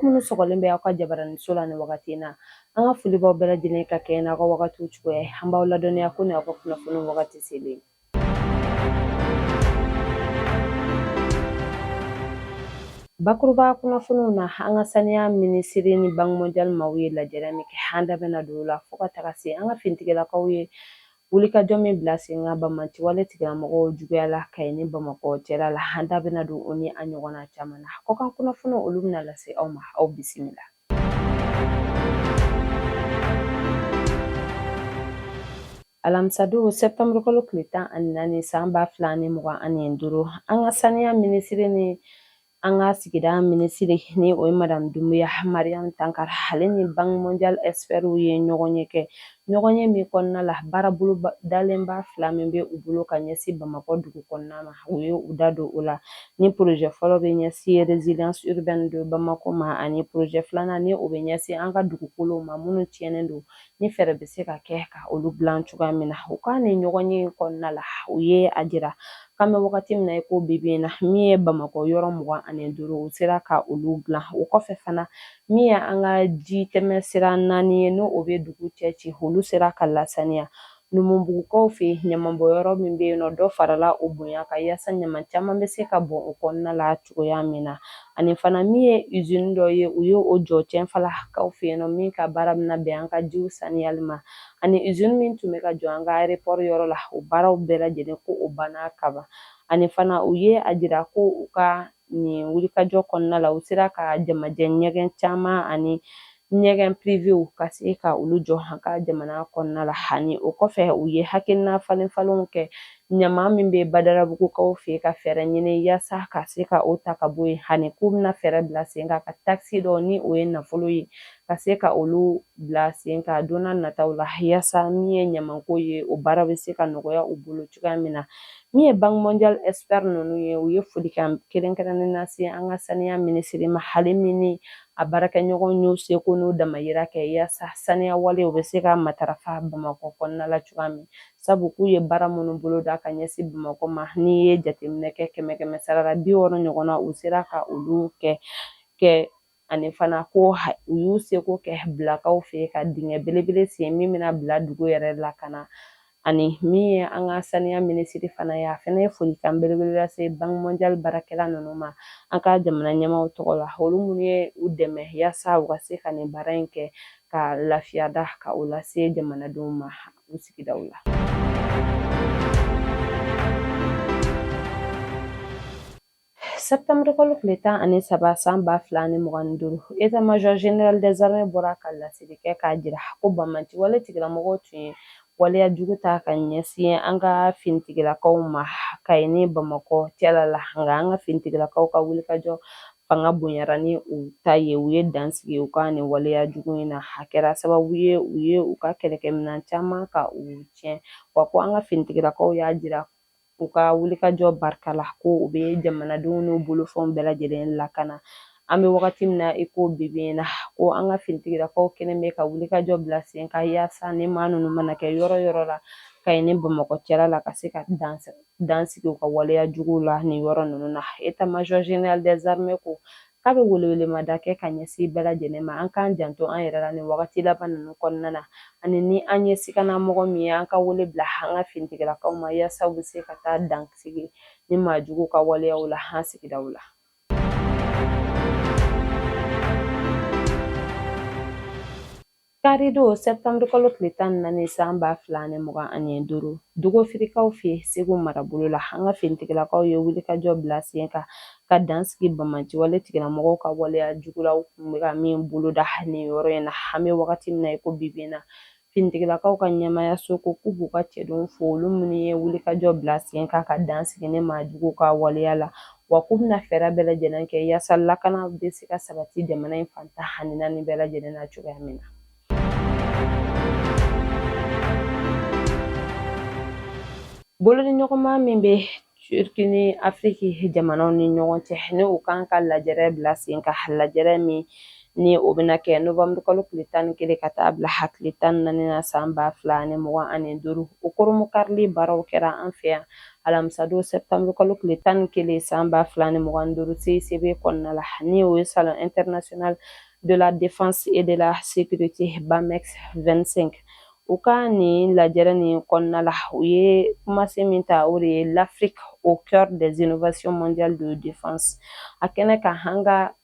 Aw minnu sɔgɔlen bɛ aw ka jabaraninso la nin wagati in na, an ka foli b'aw bɛɛ lajɛlen ka kɛɲɛ n'aw ka wagatiw cogoya ye. An b'aw ladɔnniya ko nin aw ka kunnafoni wagati selen. Bakuruba kunnafoniw na, an ka saniya minisiri ni Banque mondiale maaw ye lajɛrɛ min kɛ, an da bɛna don o la, fo ka taga se an ka finitigilakaw ye wulikajɔ min bila sen kan banbaanciwale tigilamɔgɔw juguya la Kayi ni Bamakɔ cɛla la. An da bɛna don o ni a ɲɔgɔnna caman na. Kɔkan kunnafoniw, olu bɛna lase aw ma. Aw bisimila. Alamisadon sɛptanburu kalo tile 14 san 2025, an ka saniya minisiri ni an ka sigida minisiri, ni o ye Madame Dumbuya Mariam Tankara, ale ni Banque mondiale expertw ye ɲɔgɔnye kɛ, ɲɔgɔnye min kɔnɔna la, baara bolodalenba fila min bɛ u bolo ka ɲɛsin Bamakɔ dugu kɔnɔna ma, u ye u da don o la. Ni projet fɔlɔ bɛ ɲɛsin résilience urbaine de Bamako ma, ani projet filanan, ni o bɛ ɲɛsin an ka dugukolow ma minnu tiɲɛnen don, ni fɛɛrɛ bɛ se ka kɛ ka olu dilan cogoya min na. U ka nin ɲɔgɔnye in kɔnɔna la, u ye a jira k'an bɛ wagati min na i ko bi bi in na, min ye Bamakɔ yɔrɔ 25, u sera ka olu dilan. O kɔfɛ fana, min ye an ka ji tɛmɛ sira naani ye, n'o o bɛ dugu cɛ ci, olu sera ka lasaniya. Numubugukaw fɛ yen, ɲamanbɔnyɔrɔ min bɛ yen nɔ, dɔ farala o bonya kan yaasa ɲaman caman bɛ se ka bɔn o kɔnɔna la cogoya min na. Ani fana, min ye usine dɔ ye, u ye o jɔ Cɛnfalakaw fɛ yen nɔ, min ka baara bɛna bɛn an ka jiw saniyali ma. Ani usine min tun bɛ ka jɔ an ka aéroport yɔrɔ la, o baaraw bɛɛ lajɛlen, ko o banna kaban. Ani fana, u ye a jira ko u ka nin wulikajɔ kɔnɔna la, u sera ka jamajɛ ɲɛgɛn caman ani ɲɛgɛn privéw ka se ka olu jɔ an ka jamana kɔnɔna la. Ani o kɔfɛ, u ye hakilina falen falenw kɛ ɲama min bɛ Badalabugukaw fɛ, ka fɛɛrɛ ɲini yaasa ka se ka o ta ka bɔ yen. Ani k'u bɛna fɛɛrɛ bila sen kan ka taxe dɔ, ni o ye nafolo ye, ka se ka olu bila sen kan don n'a nataw la, yaasa min ye ɲamanko ye, o baara bɛ se ka nɔgɔya u bolo cogoya min na. Min ye Banque mondiale expert ninnu ye, u ye folikan kɛrɛnkɛrɛnnen lase an ka saniya minisiri ma, hali min ni a baarakɛɲɔgɔn y'u seko n'u damayira kɛ yaasa saniya walew bɛ se ka matarafa Bamakɔ kɔnɔna la cogoya min, sabu k'u ye baara minnu boloda ka ɲɛsin Bamakɔ ma, n'i ye jateminɛ kɛ, kɛmɛ kɛmɛ sara la 60 ɲɔgɔnna, u sera ka olu kɛ. Ani fana, ko u y'u seko kɛ Bilakaw fɛ ka dingɛ belebele sen min bɛna bila dugu yɛrɛ lakana. Ani min ye an ka saniya minisiri fana ye, a fana ye folikan belebele lase Banque mondiale baarakɛla ninnu ma an ka jamana ɲɛmaaw tɔgɔ la, olu minnu ye u dɛmɛ yaasa u ka se ka nin baara in kɛ ka lafiya da ka o lase jamanadenw ma u sigidaw la. Septembre kalo tile 13 san 2025, état-major général des armées bɔra ka laseli kɛ k'a jira ko banbaanci wale tigilamɔgɔw tun ye waleya jugu ta ka ɲɛsin an ka finitigilakaw ma Kayi ni Bamakɔ cɛla la. Nka an ka finitigilakaw ka wulikajɔ fanga bonyara ni u ta ye, u ye dan sigi u ka nin waleya jugu in na. A kɛra sababu ye u ye u ka kɛlɛkɛminɛn caman ka u tiɲɛ. Wa ko an ka finitigilakaw y'a jira u ka wulikajɔ barika la ko u bɛ jamanadenw n'u bolofɛnw bɛɛ lajɛlen lakana. An bɛ wagati min na i ko bi bi in na, ko an ka finitigilakaw kɛlen bɛ ka wulikajɔ bila sen kan yaasa ni maa ninnu mana kɛ yɔrɔ yɔrɔ la Kayi ni Bamakɔ cɛla la, ka se ka dan sigi u ka waleya juguw la nin yɔrɔ ninnu na. État-major général des armées ko k'a bɛ welewelemada kɛ ka ɲɛsin bɛɛ lajɛlen ma, an k'an janto an yɛrɛ la nin wagati laban ninnu kɔnɔna na, ani ni an ye sigana mɔgɔ min ye, an ka wele bila an ka finitigilakaw ma yaasa u bɛ se ka taa dan sigi ni maa jugu ka waleyaw la an sigidaw la. Karidon sɛptanburu kalo tile 14 san 2025, Dogofirikaw fɛ Segu marabolo la, an ka finitigilakaw ye wulikajɔ bila sen kan ka dan sigi banbaanci wale tigilamɔgɔw ka waleya jugu la, u tun bɛ ka min boloda nin yɔrɔ in na. An bɛ wagati min na i ko bi bi in na, finitigilakaw ka ɲɛmaayaso ko k'u b'u ka cɛdenw fo, olu minnu ye wulikajɔ bila sen kan ka dan sigi ni maa juguw ka waleya la, wa k'u bɛna fɛɛrɛ bɛɛ lajɛlen kɛ yaasa lakana bɛ se ka sabati jamana in fan 14 bɛɛ lajɛlen na cogoya min na. Bolodiɲɔgɔnma min bɛ Turki ni Afiriki jamanaw ni ɲɔgɔn cɛ, ni u kan ka lajɛrɛ bila sen kan, lajɛrɛ min Ni o bɛna kɛ novembre kalo tile 11 ka taa bila tile 14 na san 2025. O kurunbonkarili baaraw kɛra an fɛ yan alamisadon septembre kalo tile 11 san 2025 CICB kɔnɔna la, ni o ye Salon international de la défense et de la sécurité BAMEX 25. U ka nin lajɛrɛ nin kɔnɔna la, u ye kumasen min ta, o de ye "L'Afrique au cœur des innovations mondiales de défense". A kɛnɛ kan, an ka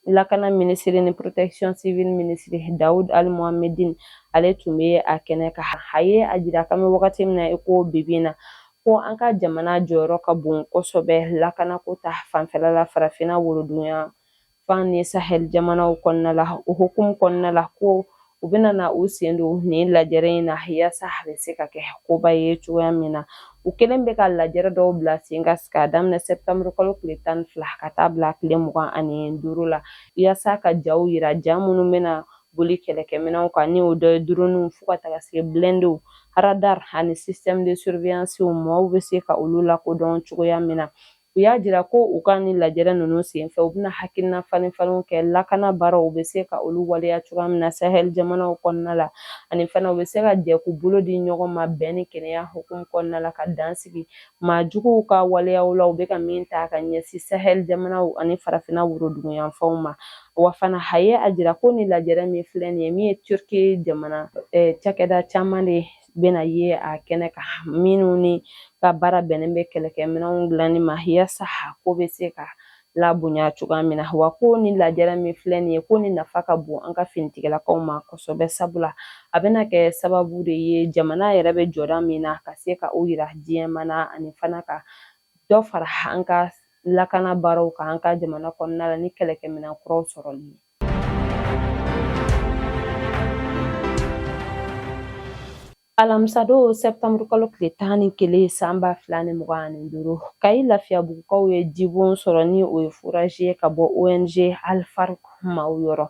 lakana minisiri ni protection civile minisiri Dawud Ali Mohamedine, ale tun bɛ a kɛnɛ kan. A ye a jira k'an bɛ wagati min na i ko bibi in na, ko an ka jamana jɔyɔrɔ ka bon kosɛbɛ lakanako ta fanfɛla la Farafinna woroduguya fan ni Sahel jamanaw kɔnɔna la. O hukumu kɔnɔna la, ko u bɛna na u sen don nin lajɛrɛ in na yaasa a bɛ se ka kɛ koba ye cogoya min na. U kɛlen bɛ ka lajɛrɛ dɔw bila sen kan k'a daminɛ septembre kalo tile 12 ka taa bila tile 25 la, yaasa ka jaw yira, ja minnu bɛna boli kɛlɛkɛminɛnw kan, ni o dɔ ye droniw fo ka taga se blindéw, radar ani système de surveillance, mɔgɔw bɛ se ka olu lakodɔn cogoya min na. U y'a jira ko u ka ni lajɛrɛ ninnu senfɛ, u bɛna hakilina falen falenw kɛ lakana baaraw bɛ se ka olu waleya cogoya min na Sahel jamanaw kɔnɔna la, ani fana u bɛ se ka jɛ k'u bolo di ɲɔgɔn ma bɛn ni kelenya hukumu kɔnɔna la, ka dan sigi maa juguw ka waleyaw la u bɛ ka min ta ka ɲɛsin Sahel jamanaw ani Farafinna woroduguyanfanw ma. Wa fana, a ye a jira ko ni lajɛrɛ min filɛ nin ye, min ye Turki jamana cakɛda caman de bɛna ye a kɛnɛ kan, minnu ni ka baara bɛnnen bɛ kɛlɛkɛminɛnw dilanni ma, yaasa ko bɛ se ka labonya cogoya min na. Wa ko ni lajɛrɛ min filɛ nin ye, ko ni nafa ka bon an ka finitigilakaw ma kosɛbɛ, sabula a bɛna kɛ sababu de ye jamana yɛrɛ bɛ jɔda min na ka se ka o yira diɲɛ na, ani fana ka dɔ fara an ka lakana baaraw kan an ka jamana kɔnɔna la ni kɛlɛkɛminɛn kuraw sɔrɔli ye. Alamisadon septembre kalo tile 11 san 2025, Kayi Lafiyabugukaw ye jibon sɔrɔ, ni o ye forage ye, ka bɔ ONG Alfaruk maaw yɔrɔ.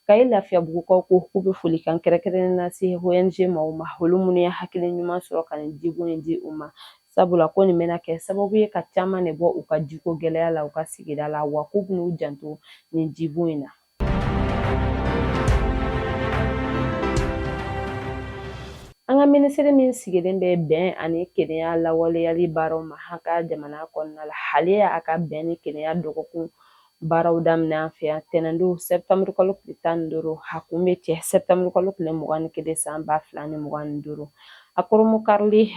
Kayi Lafiyabugukaw ko k'u bɛ folikan kɛrɛnkɛrɛnnen lase ONG maaw ma, olu minnu ye hakili ɲuman sɔrɔ ka nin jibon in di u ma, sabula ko nin bɛna kɛ sababu ye ka caman de bɔ u ka jiko gɛlɛya la u ka sigida la. Wa k'u bɛn'u janto nin jibon in na. An ka minisiri min sigilen bɛ bɛn ani kelenya lawaleyali baaraw ma an ka jamana kɔnɔna la, ale y'a ka bɛn ni kelenya dɔgɔkun baaraw daminɛ an fɛ yan tɛnɛndon septembre kalo tile 15, a kun bɛ cɛ septembre kalo tile 21 san 2025. A kurunbonkarili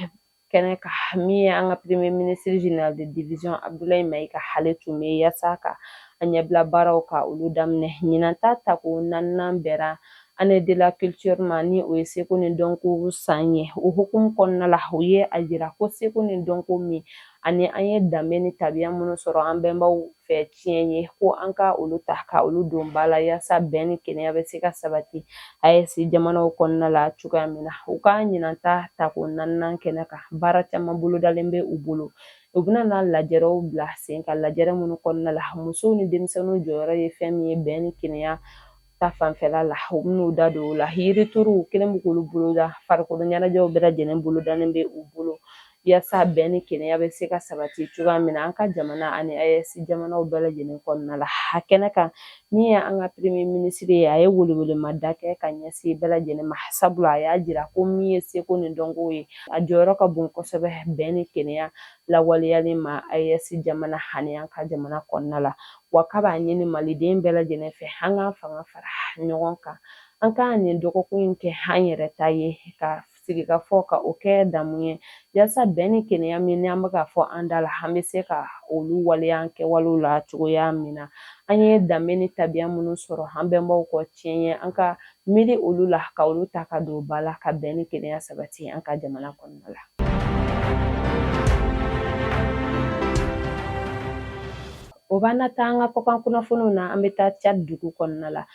kɛnɛ kan, min ye an ka premier ministre général de division Abdoulaye Maïga, ale tun bɛ yaasa ka a ɲɛbila baaraw ka olu daminɛ. Ɲinan ta tako naaninan bɛnna année de la culture ma, ni o ye seko ni dɔnko san ye. O hukumu kɔnɔna la, u ye a jira ko seko ni dɔnko min ani an ye danbe ni tabiya minnu sɔrɔ an bɛnbaw fɛ tiɲɛ ye, ko an ka olu ta ka olu don ba la yaasa bɛn ni kelenya bɛ se ka sabati AES jamanaw kɔnɔna la cogoya min na. U ka ɲinan ta tako naaninan kɛnɛ kan, baara caman bolodalen bɛ u bolo. U bɛna na lajɛrɛw bila sen kan, lajɛrɛ minnu kɔnɔna la musow ni denmisɛnninw jɔyɔrɔ ye fɛn min ye bɛn ni kelenya ta fanfɛla la, u bɛn'u da don o la. Yirituruw kelen bɛ k'olu boloda, farikolo ɲɛnajɛw bɛɛ lajɛlen bolodalen bɛ u bolo yaasa bɛn ni kelenya bɛ se ka sabati cogoya min na an ka jamana ani AES jamanaw bɛɛ lajɛlen kɔnɔna la. A kɛnɛ kan, min ye an ka premier ministre ye, a ye welewelemada kɛ ka ɲɛsin bɛɛ lajɛlen ma, sabula a y'a jira ko min ye seko ni dɔnko ye, a jɔyɔrɔ ka bon kosɛbɛ bɛn ni kelenya lawaleyali ma AES jamana ani an ka jamana kɔnɔna la. Wa k'a b'a ɲini maliden bɛɛ lajɛlen fɛ, an k'an fanga fara ɲɔgɔn kan, an ka nin dɔgɔkun in kɛ an yɛrɛ ta ye, ka sigikafɔ ka o kɛ damu ye, yaasa bɛn ni kelenya min ni an bɛ k'a fɔ an da la, an bɛ se ka olu waleya an kɛwalew la cogoya min na. An ye danbe ni tabiya minnu sɔrɔ an bɛnbaw kɔ tiɲɛ ye, an ka miiri olu la ka olu ta ka don ba la ka bɛn ni kelenya sabati an ka jamana kɔnɔna la. O b'an na taa an ka kɔkan kunnafoniw na. An bɛ taa Tchad dugu kɔnɔna la.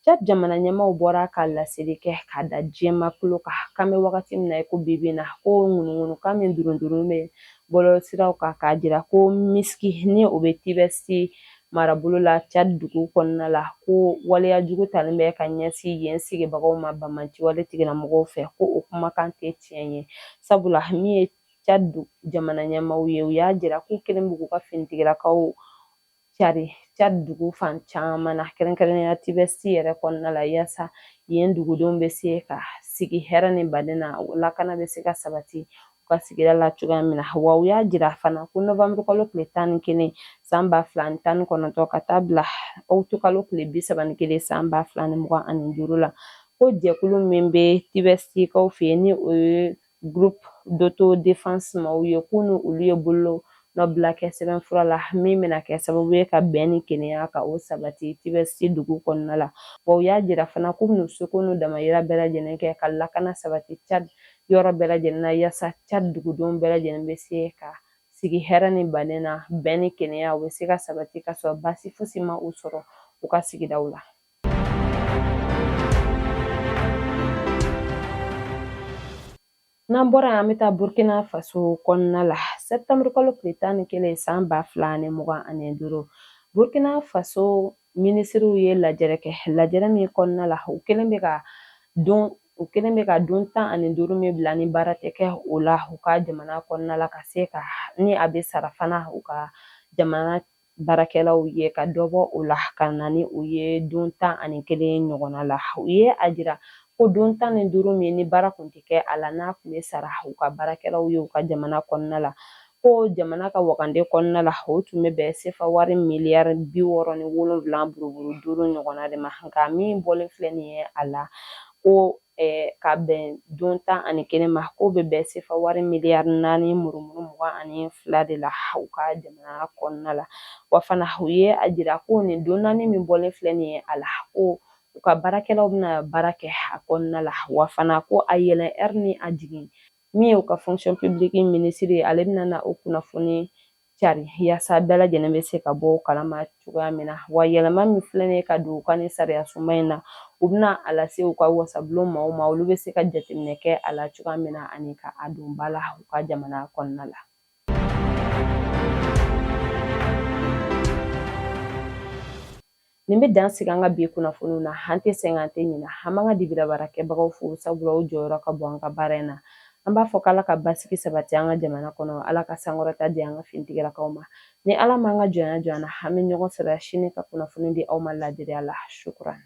Tchad jamana ɲɛmaaw bɔra ka laseli kɛ ka da diɲɛmaa tulo kan k'an bɛ wagati min na i ko bi bi in na, ko ŋunuŋunukan min durundurun bɛ bɔlɔlɔsiraw kan k'a jira ko Miski, ni o bɛ Tibesti marabolo la Tchad dugu kɔnɔna la, ko waleya jugu talen bɛ ka ɲɛsin yen sigibagaw ma banbaanciwale tigilamɔgɔw fɛ, ko o kumakan tɛ tiɲɛ ye, sabula min ye Tchad jamana ɲɛmaaw ye, u y'a jira k'u kelen bɛ k'u ka finitigilakaw cari Tchad dugu fan caman na, kɛrɛnkɛrɛnnenya Tibesti yɛrɛ kɔnɔna la, yaasa yen dugudenw bɛ se ka sigi hɛrɛ ni baden na, lakana bɛ se ka sabati u ka sigida la cogoya min na. Wa u y'a jira fana ko novanburu kalo tile 11 san 2019 ka taa bila ɔkutu kalo tile 31 san 2025 la, ko jɛkulu min bɛ Tibestikaw fɛ yen, ni o ye groupe d'autodéfense maaw ye, k'u ni olu ye bolo nɔbila kɛ sɛbɛnfura la min bɛna kɛ sababu ye ka bɛn ni kelenya ka o sabati Tibesti dugu kɔnɔna la. Wa u y'a jira fana k'u bɛn'u seko n'u damayira bɛɛ lajɛlen kɛ ka lakana sabati Tchad yɔrɔ bɛɛ lajɛlen na, yaasa Tchad dugudenw bɛɛ lajɛlen bɛ se ka sigi hɛrɛ ni baden na, bɛn ni kelenya u bɛ se ka sabati ka sɔrɔ baasi fosi ma u sɔrɔ u ka sigidaw la. N'an bɔra yan, an bɛ taa Burkina Faso kɔnɔna la. Septembre kalo tile 11 san 2025, Burkina Faso minisiriw ye lajɛrɛ kɛ, lajɛrɛ min kɔnɔna la u kɛlen bɛ ka don 15 min bila ni baara tɛ kɛ o la u ka jamana kɔnɔna la, ka se ka ni a bɛ sara fana u ka jamana baarakɛlaw ye, ka dɔ bɔ o la ka na ni u ye don 11 ɲɔgɔnna la. U ye a jira ko don 15 min ni baara kun tɛ kɛ a la, n'a kun bɛ sara u ka baarakɛlaw ye u ka jamana kɔnɔna la, ko jamana ka wagande kɔnɔna la, o tun bɛ bɛn sefa wari miliyari 67 buruburu 5 ɲɔgɔnna de ma. Nka min bɔlen filɛ nin ye a la, ko ka bɛn don 11 ma, k'o bɛ bɛn sefa wari miliyari 4 murumuru 22 de la u ka jamana kɔnɔna la. Wa fana u ye a jira ko nin don 4 min bɔlen filɛ nin ye a la, ko u ka baarakɛlaw bɛna baara kɛ a kɔnɔna la. Wa fana ko a yɛlɛn ɛri ni a jigin, min ye u ka fonction publique minisiri ye, ale bɛna na o kunnafoni cari yaasa bɛɛ lajɛlen bɛ se ka bɔ o kalama cogoya min na. Wa yɛlɛma min filɛ nin ye ka don u ka nin sariya sunba in na, u bɛna a lase u ka wasabulon maaw ma, olu bɛ se ka jateminɛ kɛ a la cogoya min na ani ka a don ba la u ka jamana kɔnɔna la. Nin bɛ dan sigi an ka bi kunnafoniw na. An tɛ sɛgɛn, an tɛ ɲinɛ. An b'an ka dibida baarakɛbagaw fo, sabula u jɔyɔrɔ ka bon an ka baara in na. An b'a fɔ k'Ala ka basigi sabati an ka jamana kɔnɔ, Ala ka sankɔrɔta di an ka finitigilakaw ma. Ni Ala m'an ka jɔnya jɔ an na, an bɛ ɲɔgɔn sɔrɔ sini ka kunnafoni di aw ma laadiriya la. Shukran.